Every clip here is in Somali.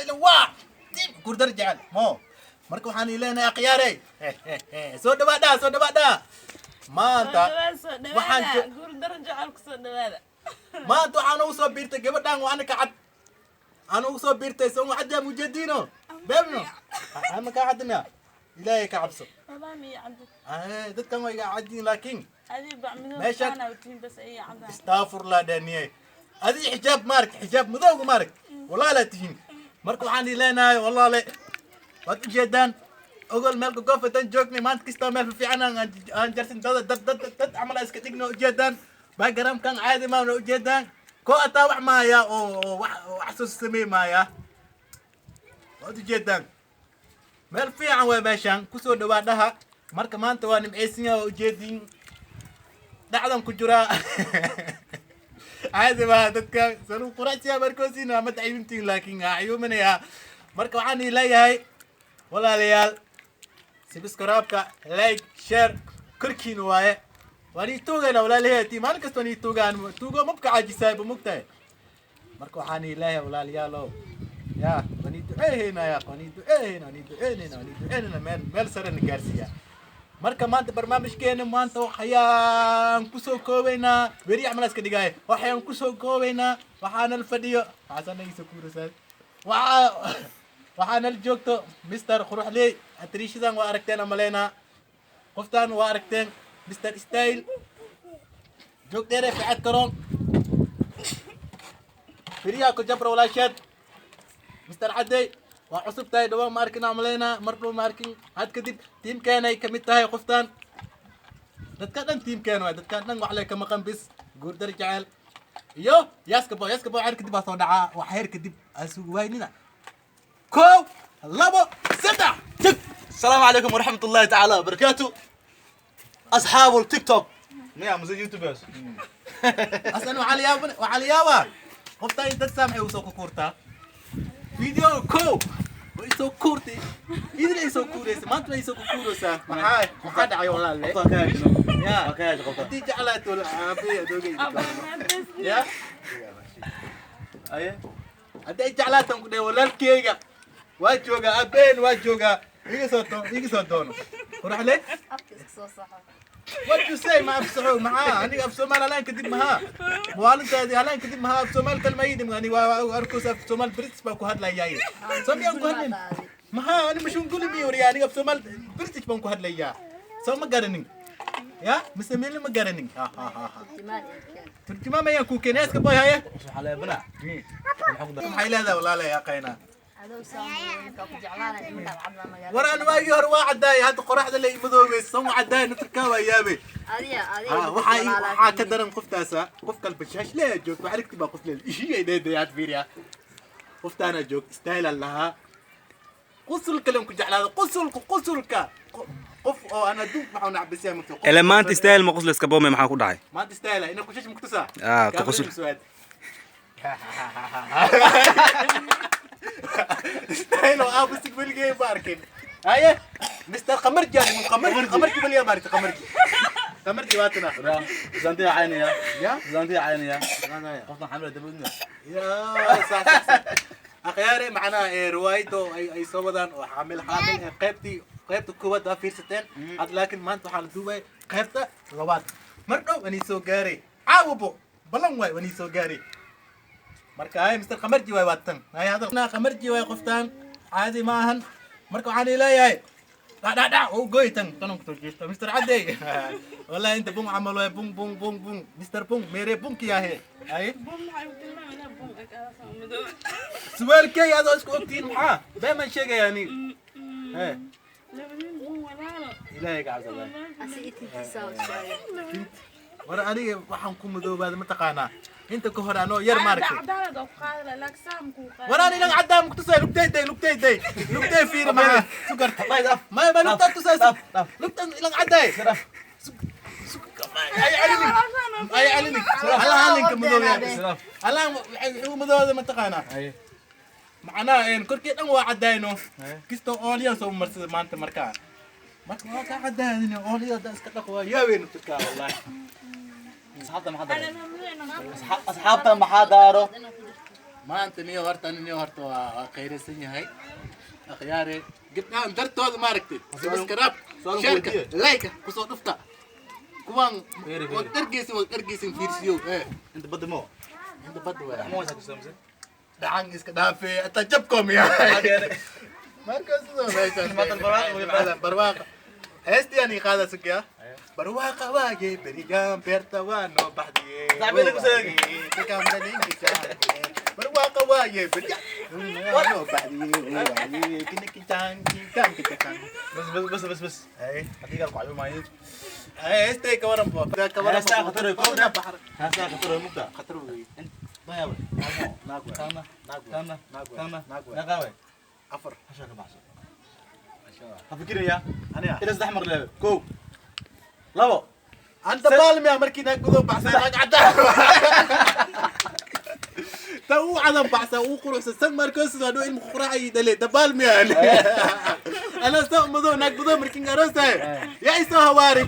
Ilan waa team Guurdar Jecel mo. Marka waxaan ii leenahay, akhyaarey, soo dhawaadha, soo dhawaadha. Maanta soo waxaan dhawaada, Guurdaro Jecel kusoo dhawaada. Maanta waxaan ugu soo biirtay gabadhan, waa anaka cad aan ugu soo biirtay. Soo caddaa mujadiino beebno ama kaa cadina? Ilaahay ka cabso. Walaa miya cabdi? Dadkan waa iga cadin, laakiin adii bacmidow saana utiin bas ay cadaan. Astaafurlah, dhaniye, adii xijaab maarag, xijaab madowga maarag, walaalaa tihiin. Marka waxaan ii leenahay, walaale, waad ujeedaan ogol meel gogoof haddaan joognay. Maanta kastaa meel fiican aan jarsin, dad dad dad dad camal aan iska dhigno. Ujeedaan backgroundkan caadi maana? Ujeedaan ko ataa wax maaya oo wax wax soo samey maaya. Waad ujeedaan meel fiican waay meeshaan, kusoo dhawaadhaha. Marka maanta waa nimcaysan yahay, waa ujeedin dhacdan ku jiraa, caadi maaha. Dadka sanu quracsiya markoosina ma tacayuntiin, laakiin aa cayuumanaya. Marka waxaan ii leeyahay, walaalayaal, subscribe-ka, like, share korkiina waaye. Waan ii tuugayna, walaalaheeti, maalin kasta waan ii tuugaan, tuugo mabka caajisaayba mogtahay. Marka waxaan ii leeyahay, walaalayaalow, ya waan ii duceehaynaa, ya waan ii duceehaynaa, waan ii duceynayna, waan ii duceynayna, meel meel sare na gaarsiiya. Marka maanta barnaamijkeena maanta waxayaan kusoo koobaynaa weri camal iska dhigaay, waxayaan kusoo koobaynaa waxaana la fadhiyo, waxaasaan nagiisa kuurasaa, waxaana la joogto Mr Quruxley. Atriishadan waa aragteen amaleynaa, qoftaan waa aragteen, Mr Style joog dheere ficad karoon firiyaa ku jabra. Walaasheed Mr Cadey waa cusub tahay, dhawaan ma arkin amaleynaa, mar dhow ma arkin. Had kadib tiimkeenay kamid tahay qoftaan. Dadka dhan tiimkeen waay, dadka dhan wax lee ka maqan bis Guurdar Jecel iyo Yaaska Boy. Yaaska Boy xeer kadib baa soo dhacaa, wax xeer kadib aan sugu waynina. Kow, labo, saddex, تك. السلام عليكم ورحمة الله تعالى وبركاته، أصحاب التيك توك يا مزيد YouTubers. Asan waxaa la yaaba, waxaa la yaabaa qoftaan in dad saamxay uu soo kukuurtaa video kow way isoo kuurtay, idin ay soo kuuraysa, maanta way isoo kukuuraysaa. Maxaa dhacay, walaalle? Ya haddii jeclaato aabe adoogay ya أيه. Haddii ay jeclaatan ku dhahay, walaalkeyga waa joogaa, aabeen waa joogaa, iga soo iga soo doono qoraxle. Afka iska soo saxo. What you say? Ma afsaxo maxaa? Aniga af Soomaali halaan kadib maxaa maalintaadi halaan kadib maxaa af Soomaali kalma yidhi? Ani waa arkoos, af Soomaali British baan ku hadlayaa, soo miyaan ku hadlayn? Maxaa ani mashunguli miyo wariya? Aniga af Soomaali British baan ku hadlayaa, soo ma garanin ya mise meel ma garanin? Ha ha ha ha. Turjumaan iyo keen. Turjumaan mayaan kuu keenay, iska boy. Haye. على بنا. Maxay leedahay, walaalay yaqaynaa? Adow saamuun ka ku jeclaanay markaad cadnaa magaalada. War aan waagii hore waa caddaay, hadda qoraxda la imadoobeys soo ma caddaay, nuturkaa waa yaabay. Adiga adiga. Ha, waxaa ka daran qoftaasa, qof kalba shash lee joogto, wax aragti baa qof lee ishigay dheedayaad fiiriya. Qoftaana joog style aan lahaa, qusul kalen ku jeclaada, qusulka qusulka qof oo aan adduunka maxaa nacbisiyaa mugta. Ele maanta style ma qoslayska boome, maxaa ku dhacay? Maanta style ina kushash mugtusa. Ah, ka qusul. Style oo aabusig weligay ma arkin. Haye, Mr Qamarji, ani Qamarji, Qamarji weligaa ma arkin. Qamarji, Qamarji waatana. زانتي عيني يا ya زانتي عيني يا قفنا حملة دبودنا. يا صح صح صح. Akhyaare, macnaha ee riwaayadda oo ay soo wadaan oo xaamil xaamil ee qaybta koowaad waa fiirsateen had, laakiin maanta waxaa la duubay qaybta labaad. Mar dhow wanii soo gaaray, caawabo ballan waay wanii soo gaaray. Marka hay, Mr Qamarji waay, waatan hay hadal Qamarji waay, qoftaan caadi ma ahan. Marka waxaan leeyahay dhac dhac dhac oo goy tan tan ku jeesta Mr Cadey. Wallahi inta bung camal waay, bung bung bung bung, Mr bung mere bung kiya he hay. Bum maxay ku tilmaamaysaa? Bum ekaada madow. Suwaalkey adoo isku ogtihiin, maxaa been baan sheegaya ani? Hee. Labadiin bum walaalo. Ilaahay ka cabsada. Asi itintiisa oo su'aal. War aniga waxaan ku madoobaada mataqaanaa inta ka hor anoo yar maaragtay. Cadaalad oo ku qaadi lahaa, laakiin saam kuu qaadi. War ani ilan caddaan mukutusay, lugtayday lugtayday lugtay fiiri, maxaa sugarta maya ma lugtaa tusay, lugtan ilan caddaay. Ay celini, ay celini, allaha ninka madoob, allaha wuxuu madoobaada mataqaanaa macnaha een korkii dhan waa caddayno kistoo ooliyaan soo marsada maanta. Markaa marka waa kaa caddaadin, ooliyada haddaa iska dhaqo waa yaabeynu turkaa wallahi. أصحابنا ما حدا أنا ممنوع إنه أصحابنا ما حدا. Maanta niyo horta niyo horta waa qayraysan yahay. Akhyaare gabdhahan dartooda maaragtay. Subscribe, share, like kusoo dhufta. Kuwan waad dhargeysin waad dhargeysin fiirsiyo. Inta badda mo. Inta badda waa. Ma waysaa kusoo mise? Dhacan iska dhaafee ata jabkoom yaa. Marka sidoo meeshaan. Barwaaqa barwaaqa. Heestii aan qaada sugiya. Barwaaqa waage berigaan beerta waa noo baxdiye. Barwaaqa waaye berigaan waa noo baxdiye. Kinikitaan kinkaan kitaan. Bas bas bas bas bas. Ay Adiga ku cayumaayay. ay heestay ka waran bo. Ka waran. Heestaa khatar way ku Heestaa khatar way mugtaa. Khatar way. Maya way. Naag way. Tana. Naag way. Tana. Naag way. Tana. Naag way. Naga way. Afar. Hasha ka baxso. Ha fikiraya. Aniga. Ila saddex mar leebe. Kow. Labo. Anta baalmiya markii naag gudo baxsan naag cadaan. Ta uu cadan baxsan uu quruxsan san markoo sidoo dhow ilmu quraacay dhalay dabaalmiya. Ana soo madow naag gudo markii aroosay. Yaa isoo hawaari.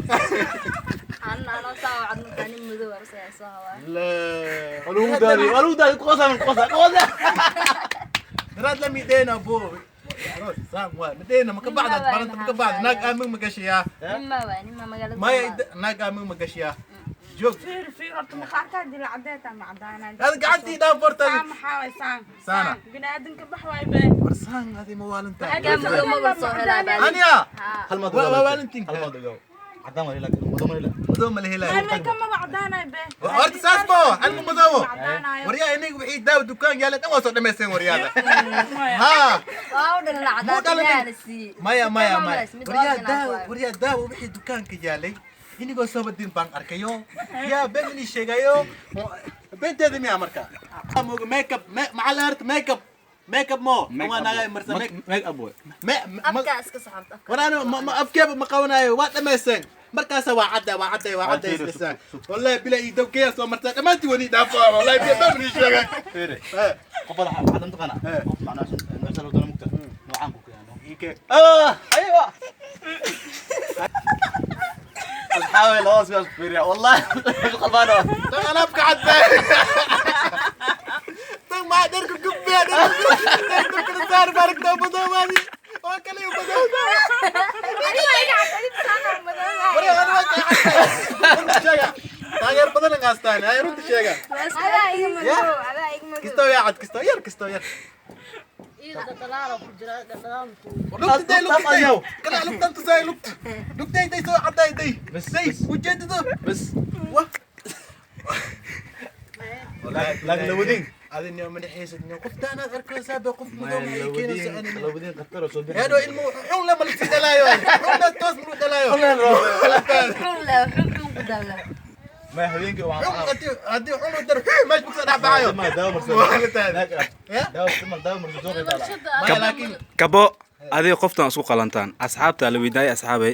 Anna saa wacad markaa nin madow aroosaya soo hawaa. La. Walugu daadi. Walugu daadi qosa qosa qosa. Daraad la mideena bo. Aroos saam waa mideena ma ka bacda baranta ma ka bacda naag aamin ma gashiyaa. Nima waa nima magaalada. Maya naag aamin ma gashiyaa. Joog. Fiir fiir horta maqaarkaa dila cadeeta ma cadaanaa. Hada gacantii dhaaf horta. Saan maxaa waay saan. Saana. Bini'aadamka bax waay be. War saan adi ma waalantahay. Kaa madow ma bal soo helaa baa. Aniya. Hal ma Waa waalantiin. Hal ma dogo. Cadaan waa laakiin madow ma ilaa. Madow ma la helaayo. Maalmay kama cadaanay be. Horta saas bo, halma madow. Cadaanayo. Waryaa inaga wixii daaw dukaan yaala dhan waa soo dhamaysteen waryaada. Ha. Waa u dhalin Muu cadaan dhalin. ilaaha la siiyey. Maya maya maya. Mid Waryaa waa daaw, waryaa daaw wixii dukaanka yaalay. Inigoo soo badin baan arkayo. Yaa been inii sheegayo. Beenteeda miyaa marka? Mooga makeup, maxaa la harta makeup. Makeup mo. Waa naga marsa make Make up way. Afka iska saxarta. War ana ma afkeeba ma qabanayo waa dhamaysteen. Markaas waa cadda waa cadda waa cadda isla. Wallahi bila ii dawkeya soo martaa dhamaantii wani dhaafo wallahi bila been inii sheegay. Fiiri. Eh. Qof wala waxaad taqana. Qof macnaa nooca loo doono mugta. Noocaan ku keeno. Ike. ايوه اصحابي الهوس بس فيريا والله مش قلبانه Tan alaabka cadda. Tan ma dharka gubbiya dharka saar baragta madoobaadi. Waa kale u madooba. War ana waa ka cadda. Runta sheega. Taageer badan aan haystaan. Ay runta sheega. Adaa iga madow, adaa iga madow. Kistoo yaa cad kistoo yar kistoo yar. Iyada dhalaala ku jira dhalaal ku. Lugta day lugta day. Kala lugtan tusay lugta. Lugta day soo cadday day. بس Day ujeedado. بس Wah. لكن لو ودين Adin ma dhaxaysid qofta anaad arkaysaa ba qof madow ma ay keenayso anina. لو ودين قطر وصل هذا ilmu xun lama la sii dhalaayo. Xunna toos muu dhalaayo. Xun leh, xun xun ku dhalay. ما هوينك Xun haddii xun u dar meesha kusoo dhex baxayo. ما داو مرسل Ya? داو مرسل داو مرسل Maya laakiin Kabo adiga qoftan isku qalantaan asxaabta la weydaayay asxaabay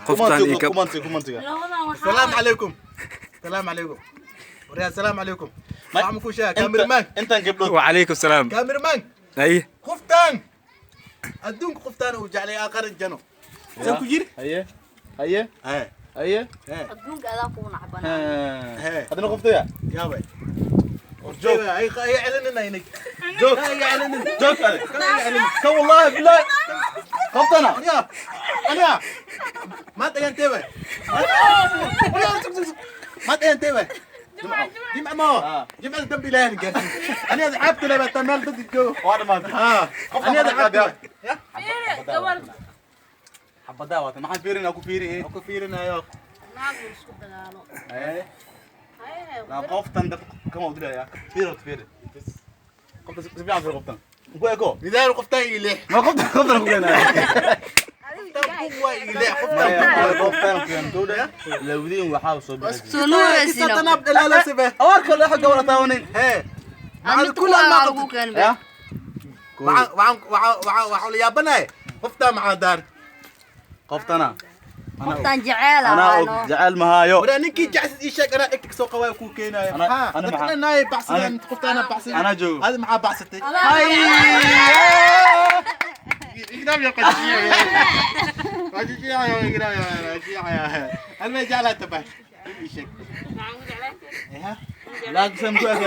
qoftan iyo kab كومنتي كومنتي Labadan waxaa السلام عليكم. السلام عليكم. وريا السلام عليكم. waxaan ku sheegaa cameraman. انت قبل وعليكم السلام Cameraman. ay Qoftaan. Adduunka qoftaan uu jeclay aakhir jano. San ku jir? هيا هيا Hee. هيا Hee. Adduunka adaa kugu nacbanaa. Hee. هذا قفتها Yaa way. joog. Ay ay celinina inay. joog Ay celinin. joog كم والله بالله قفتنا Aniga. Aniga. Maanta ayaan teeway. Aniga sug sug sug. Maanta ayaan teeway. Jimca ma. Jimcada dambi ilaahay gaarsiin. Aniga asxaabta leh baa meel dad joogo. وانا ما Ha. Aniga asxaabta. Ya. Fiiri gobol. حبدا وات ما حد فيرين اكو فيري ايه Ku fiirinayo. Naag isku dagaalo. ايه Haye. لا قفتن ده كم ودي يا فير فير قفت سبيع في قفتن كو اكو Midaal qoftaan ii leex. ما قفت قفتن كو انا Qoftaan buu waa ii leex. Qoftaan قفتن كو كودا لو ودين waxaa soo bixi Soo nuuraysiina. Tanaab dhalaalo sibe. awarka la xagga wala taawanin Hee. Aan mid Kula ku ma lagu keenay. ya waxaan waxaan waxaan waxaan la yaabanahay qoftaan maxaa daar qoftana Qoftaan jeceel ah. ana og jecel mahaayo waraa ninkii jacsid ii sheeg anaa dhegta kasoo qabaayo kuu keenaayo Ana- maxaa ana dadka maxaa- dhan naay baxsadeen ana- qoftaana baxsaday anaa joogo. adi maxaa baxsatay إقدام يا قديم أنا ما جعلها تبع إيشك Maxaan ku jeclaan إيه Laakiin sam ku ag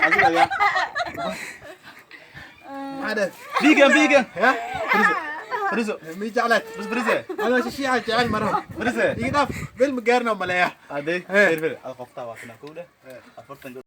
adiga ya. Maxaa dheh? Biigan biigan. Ya? Fariiso. Fariiso. Mi jeclaad? Bas fariise. Ana shishiica jecel maro. Fariise. Iga dhaaf, meel ma gaarna maleeya. Ade, fir fir. Ad qoftaa waa kana kowda. 40.